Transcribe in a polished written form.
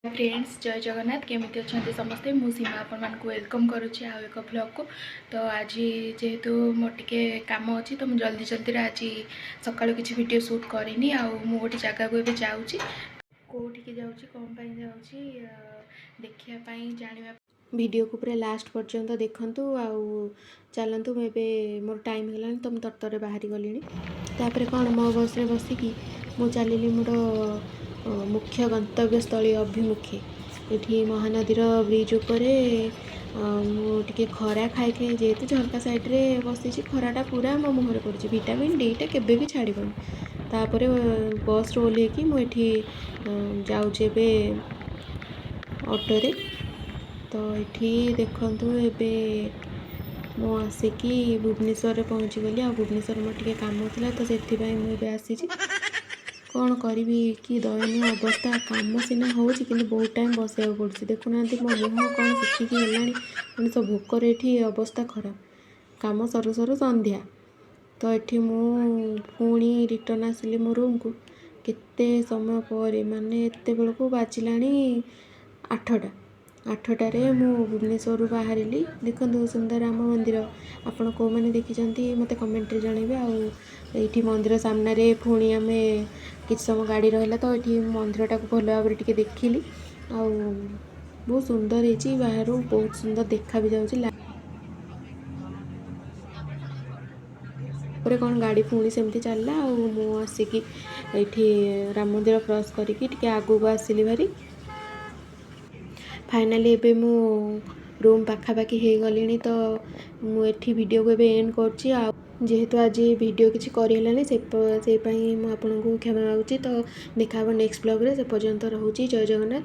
Friends, ଜୟ ଜଗନ୍ନାଥ। କେମିତି ଅଛନ୍ତି ସମସ୍ତେ? ମୁଁ ସୀମା ଆପଣମାନଙ୍କୁ welcome କରୁଛି ଆଉ ଏକ ଭ୍ଲଗ୍କୁ। ତ ଆଜି ଯେହେତୁ ମୋର ଟିକେ କାମ ଅଛି, ତ ମୁଁ ଜଲ୍ଦି ଜଲ୍ଦିରେ ଆଜି ସକାଳୁ କିଛି ଭିଡ଼ିଓ ସୁଟ୍ କରିନି। ଆଉ ମୁଁ ଗୋଟେ ଜାଗାକୁ ଏବେ ଯାଉଛି। କେଉଁଠିକି ଯାଉଛି, କ'ଣ ପାଇଁ ଯାଉଛି, ଦେଖିବା ପାଇଁ, ଜାଣିବା ଭିଡ଼ିଓକୁ ପୁରା ଲାଷ୍ଟ ପର୍ଯ୍ୟନ୍ତ ଦେଖନ୍ତୁ। ଆଉ ଚାଲନ୍ତୁ, ମୁଁ ଏବେ ମୋର ଟାଇମ୍ ହେଲାଣି, ତ ମୁଁ ତରତରରେ ବାହାରି ଗଲିଣି। ତାପରେ କ'ଣ, ମୋ ବସ୍ରେ ବସିକି ମୁଁ ଚାଲିଲି ମୋର ମୁଖ୍ୟ ଗନ୍ତବ୍ୟସ୍ଥଳୀ ଅଭିମୁଖେ। ଏଠି ମହାନଦୀର ବ୍ରିଜ୍ ଉପରେ ମୁଁ ଟିକେ ଖରା ଖାଇ ଖାଇ, ଯେହେତୁ ଝରକା ସାଇଡ଼୍ରେ ବସିଛି, ଖରାଟା ପୁରା ମୋ ମୁହଁରେ ପଡ଼ୁଛି। ଭିଟାମିନ୍ ଡିଟା କେବେ ବି ଛାଡ଼ିବନି। ତାପରେ ବସ୍ରୁ ଓହ୍ଲେଇକି ମୁଁ ଏଠି ଯାଉଛି ଏବେ ଅଟୋରେ। ତ ଏଠି ଦେଖନ୍ତୁ, ଏବେ ମୁଁ ଆସିକି ଭୁବନେଶ୍ୱରରେ ପହଞ୍ଚିଗଲି। ଆଉ ଭୁବନେଶ୍ୱର ମୋର ଟିକେ କାମ ଥିଲା, ତ ସେଥିପାଇଁ ମୁଁ ଏବେ ଆସିଛି। କ'ଣ କରିବି, କି ଦୟନୀୟ ଅବସ୍ଥା! କାମ ସିନା ହେଉଛି, କିନ୍ତୁ ବହୁତ ଟାଇମ୍ ବସିବାକୁ ପଡ଼ୁଛି। ଦେଖୁନାହାନ୍ତି, ମୋ ମୁହଁ କ'ଣ ଶୁଖିକି ହେଲାଣି। ମଣିଷ ଭୋକରେ ଏଠି ଅବସ୍ଥା ଖରାପ। କାମ ସରୁ ସରୁ ସନ୍ଧ୍ୟା। ତ ଏଠି ମୁଁ ପୁଣି ରିଟର୍ଣ୍ଣ ଆସିଲି ମୋ ରୁମ୍କୁ କେତେ ସମୟ ପରେ, ମାନେ ଏତେବେଳକୁ ବାଜିଲାଣି 8ଟା। 8ଟାରେ ମୁଁ ଭୁବନେଶ୍ୱରରୁ ବାହାରିଲି। ଦେଖନ୍ତୁ ସୁନ୍ଦର ରାମ ମନ୍ଦିର। ଆପଣ କେଉଁମାନେ ଦେଖିଛନ୍ତି, ମୋତେ କମେଣ୍ଟରେ ଜଣାଇବେ। ଆଉ ଏଇଠି ମନ୍ଦିର ସାମ୍ନାରେ ପୁଣି ଆମେ କିଛି ସମୟ ଗାଡ଼ି ରହିଲା, ତ ଏଠି ମନ୍ଦିରଟାକୁ ଭଲ ଭାବରେ ଟିକେ ଦେଖିଲି। ଆଉ ବହୁତ ସୁନ୍ଦର ହେଇଛି, ବାହାରୁ ବହୁତ ସୁନ୍ଦର ଦେଖା ବି ଯାଉଛି। ପରେ କ'ଣ, ଗାଡ଼ି ପୁଣି ସେମିତି ଚାଲିଲା। ଆଉ ମୁଁ ଆସିକି ଏଇଠି ରାମ ମନ୍ଦିର କ୍ରସ୍ କରିକି ଟିକେ ଆଗକୁ ଆସିଲି ଭାରି। ଫାଇନାଲି ଏବେ ମୁଁ ରୁମ୍ ପାଖାପାଖି ହେଇଗଲିଣି, ତ ମୁଁ ଏଠି ଭିଡ଼ିଓକୁ ଏବେ ଏଣ୍ଡ କରୁଛି। ଆଉ ଯେହେତୁ ଆଜି ଭିଡ଼ିଓ କିଛି କରିହେଲାନି, ସେଇ ପାଇଁ ମୁଁ ଆପଣଙ୍କୁ କ୍ଷମା ମାଗୁଛି। ତ ଦେଖା ହେବ ନେକ୍ସଟ ଭ୍ଲଗ୍ରେ। ସେ ପର୍ଯ୍ୟନ୍ତ ରହୁଛି। ଜୟ ଜଗନ୍ନାଥ।